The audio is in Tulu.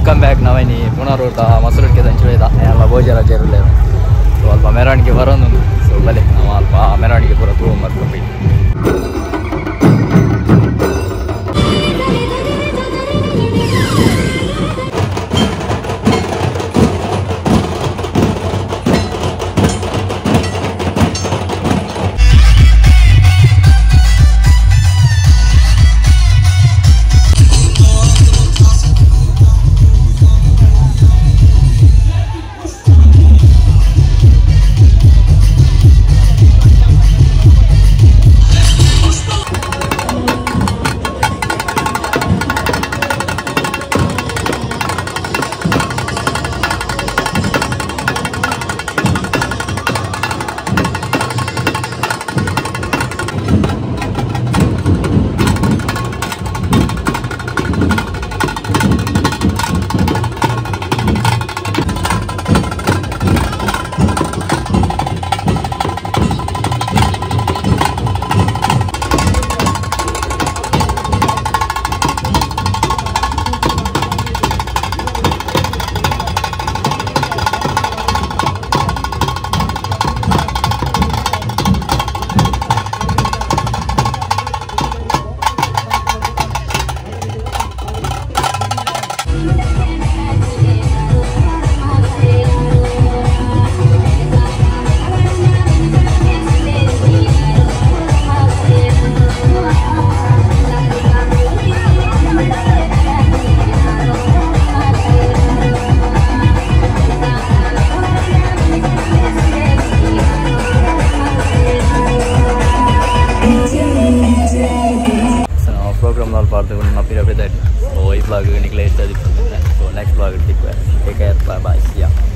Welcome back. ನಾವೇನಿ ಪುನರೂರ್ದ ಮೊಸರುಕ್ಕೆ ದಂಚಿದ ಎಲ್ಲ ಭೋಜನ ಜೇರುಲ್ಲ. ಸೊ ಅಲ್ಪ ಮೆರವಣಿಗೆ ಬರೋದು. ಸೊ ಬಲೆ ನಾವು ಅಲ್ಪ ಮೆರವಣಿಗೆ ಪೂರ ತೂ ಮರ್ಕೊಂಡು. So, ಈ vlog ನಿಕ್ಲೆ ಇಷ್ಟ. So next vlog take care, bye bye, yeah.